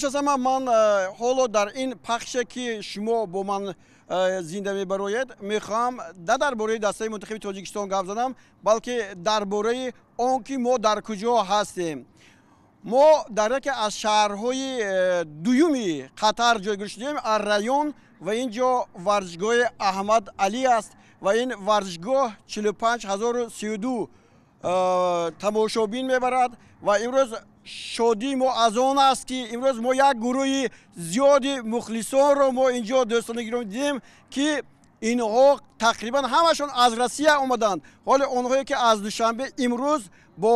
Пеш аз ҳама ман ҳоло дар ин пахше, ки шумо бо ман зинда мебароед, мехоҳам на дар бораи дастаи мунтахаби Тоҷикистон гап занам, балки дар бораи он ки мо дар куҷо ҳастем. Мо дар яке аз шаҳрҳои дуюми Қатар ҷойгир шудем, Ар-Райён, ва ин ҷо варзишгоҳи Аҳмад Алӣ аст ва ин варзишгоҳ 45 032 тамошобин мебарад. Ва имрӯз шодии мо аз он аст, ки имрӯз мо як гурӯҳи зиёди мухлисонро мо ин ҷо, дӯстони гиромӣ, дидем, ки инҳо тақрибан ҳамашон аз Россия омаданд. Ҳоле онҳое, ки аз Душанбе имрӯз бо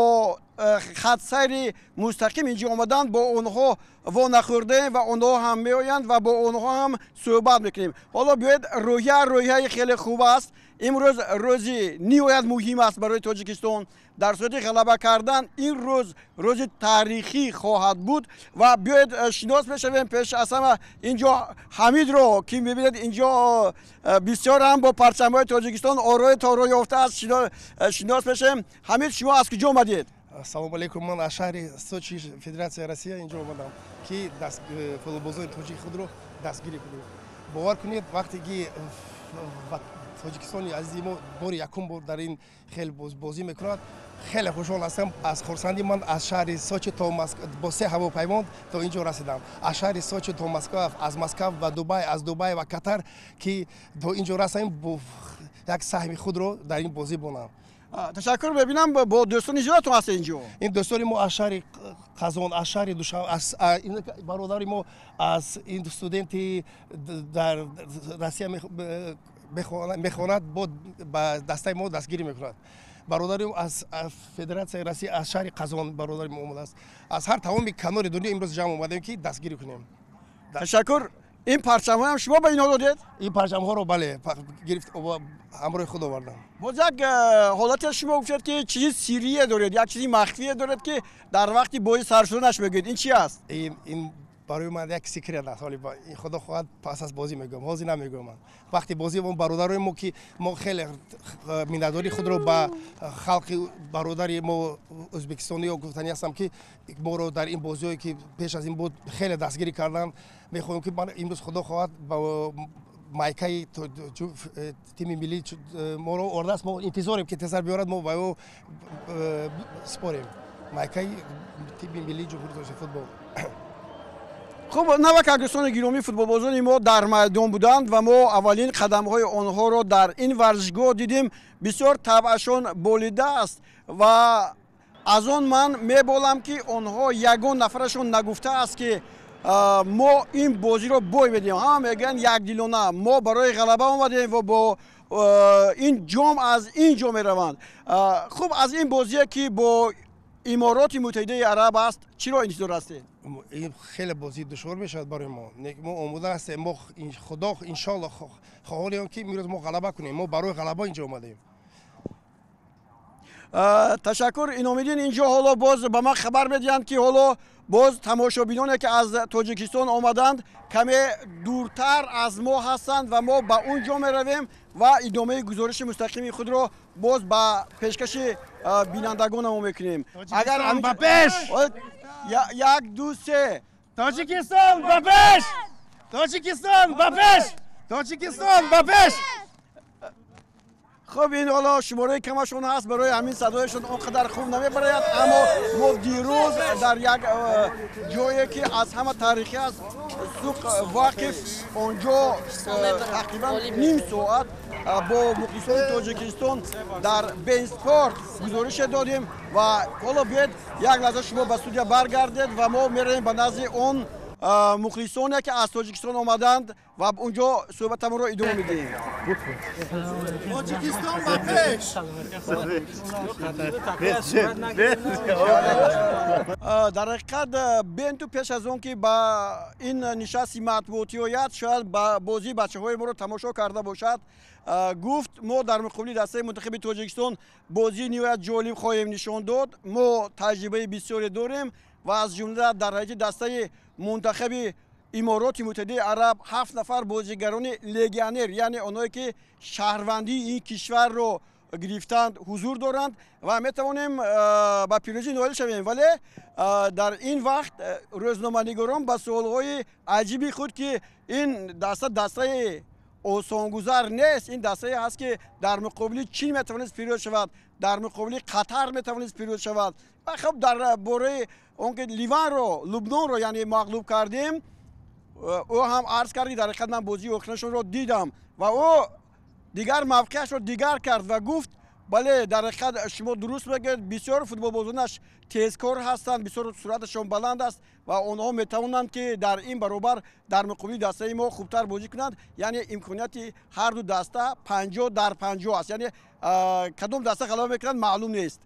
хатсайри мустақим инҷо омаданд, бо онҳо во нахӯрдаем ва онҳо ҳам меоянд ва бо онҳо ҳам суҳбат мекунем. Ҳоло биёед, рӯҳия рӯҳияи хеле хуб аст. Имрӯз рӯзи ниҳоят муҳим аст барои Тоҷикистон. Дар сурати ғалаба кардан ин рӯз рӯзи таърихӣ хоҳад буд. Ва биёед, шинос мешавем. Пеш аз ҳама инҷо Ҳамидро, ки мебинед, инҷо бисёр ҳам бо парчамҳои Тоҷикистон орои торо ёфтааст, шинос мешавем. Ҳамид, шумо аз куҷо омадед? Салому алейкум, ман аз шаҳри Сочи, Федератсияи Россия инҷо омадам, ки футболбозони тоҷики худро дастгирӣ кунем. Бовар кунед, вақте ки Тоҷикистони азизи мо бори якум бор дар ин хел бозӣ мекунад, хеле хушҳол ҳастам. Аз хурсандӣ ман аз шаҳри Сочи то бо се ҳавопаймон то ин ҷо расидам, аз шаҳри Сочи то Москва, аз Москва ба Дубай, аз Дубай ва Катар, ки то ин ҷо расам, як саҳми худро дар ин бозӣ бонам. Ташаккур. Мебинам, бо дӯстони зиёдатон ҳастед инҷо. Ин дӯстони мо аз шаҳри Қазон, аз шаҳри Душанбе, бародари мо аз ин студенти дар Россия мехонад, бо ба дастаи мо дастгирӣ мекунад. Бародари аз Федератсияи Россия, аз шаҳри Қазон бародари мо омадааст. Аз ҳар тамоми канори дунё имрӯз ҷамъ омадем, ки дастгирӣ кунем. Ташаккур. Ин парчамҳоям шумо ба инҳо додед? Ин парчамҳоро, бале, гирифт, ҳамроҳи худ овардам. Боз як ҳолате, шумо гуфтед, ки чизи сиррие доред, як чизи махфие доред, ки дар вақти бозӣ сар шуданаш мегӯед. Ин чи аст? Ин барои ман як секрет аст. Ҳоли худо хоҳад, пас аз бозӣ мегӯям, ҳозир намегӯям. Ман вақти бозӣ бародарои мо, ки мо хеле миннатдории худро ба халқи бародари мо ӯзбекистониё гуфтанӣ ҳастам, ки моро дар ин бозиҳое, ки пеш аз ин буд, хеле дастгирӣ карданд. Мехоҳем, ки ман имрӯз, худо хоҳад, ба майкаи тими миллӣ моро овардааст. Мо интизорем, ки тезтар биёрад, мо ба ӯ спорем майкаи тими миллии Ҷумҳурии Тоҷикистон футбол. Хуб, навака, дӯстони гиромӣ, футболбозони мо дар майдон буданд ва мо аввалин қадамҳои онҳоро дар ин варзишгоҳ дидем. Бисёр табъашон болида аст ва аз он ман меболам, ки онҳо ягон нафарашон нагуфтааст, ки мо ин бозиро бой медиҳем. Ҳама мегӯянд якдилона: мо барои ғалаба омадем ва бо ин ҷом аз ин ҷо мераванд. Хуб, аз ин бозие, ки бо Имороти Муттаҳидаи Араб аст, чиро интизор ҳастед? Ин хеле бозии душвор мешавад барои мо. Мо омода ҳастем. Мо, худо, иншоалло, хоҳонем, ки имрӯз мо ғалаба кунем. Мо барои ғалаба инҷо омадем. Ташаккур, Иномиддин. Инҷо ҳоло боз ба ман хабар медиҳанд, ки ҳоло боз тамошобиноне, ки аз Тоҷикистон омаданд, каме дуртар аз мо ҳастанд ва мо ба он ҷо меравем ва идомаи гузориши мустақими худро боз ба пешкаши бинандагонамо мекунем. Агар ба пеш! Як, ду, се! Тоҷикистон ба пеш! Тоҷикистон ба пеш! Тоҷикистон ба пеш! Хуб, ин ҳоло шумораи камашон ҳаст, барои ҳамин садояшон он қадар хуб намебарояд. Аммо мо дирӯз дар як ҷое, ки аз ҳама таърихӣ аст, Суқ Воқиф, он ҷо тақрибан ним соат бо мухлисони Тоҷикистон дар beIN Sport гузорише додем. Ва ҳоло биёед, як лаҳза шумо ба студия баргардед ва мо меравем ба назди он мухлисоне, ки аз Тоҷикистон омаданд, ва унҷо суҳбатамонро идома медиҳем. Тоҷикистон ба пеш! Дар ҳақиқат, Бенту пеш аз он ки ба ин нишасти матбуотӣ ояд, шояд ба бозии бачаҳои моро тамошо карда бошад, гуфт: мо дар муқобили дастаи мунтахаби Тоҷикистон бозии ниҳоят ҷолиб хоҳем нишон дод. Мо таҷрибаи бисёре дорем ва аз ҷумла дар ҳайати дастаи мунтахаби Имороти Муттаҳидаи Араб ҳафт нафар бозигарони легионер, яъне онҳое, ки шаҳрвандии ин кишварро Гирифтанд, ҳузур доранд ва метавонем ба пирӯзӣ ноил шавем. Вале дар ин вақт рӯзноманигорон ба суолҳои аҷиби худ, ки ин даста дастаи осонгузар нест, ин дастае ҳаст, ки дар муқобили Чин метавонист пирӯз шавад, дар муқобили Қатар метавонист пирӯз шавад, ва хуб, дар бораи он ки Ливанро, Лубнонро, яъне, мағлуб кардем, ӯ ҳам арз кард, ки дар ҳақиқат ман бозии охирашонро дидам, ва ӯ дигар мавқеашро дигар кард ва гуфт: бале, дар ҳақиқат шумо дуруст мегӯед, бисёр футболбозонаш тезкор ҳастанд, бисёр суръаташон баланд аст ва онҳо метавонанд, ки дар ин баробар дар муқобили дастаи мо хубтар бозӣ кунанд. Яъне имконияти ҳарду даста 50 дар 50 аст, яъне кадом даста ғалаба мекунад, маълум нест.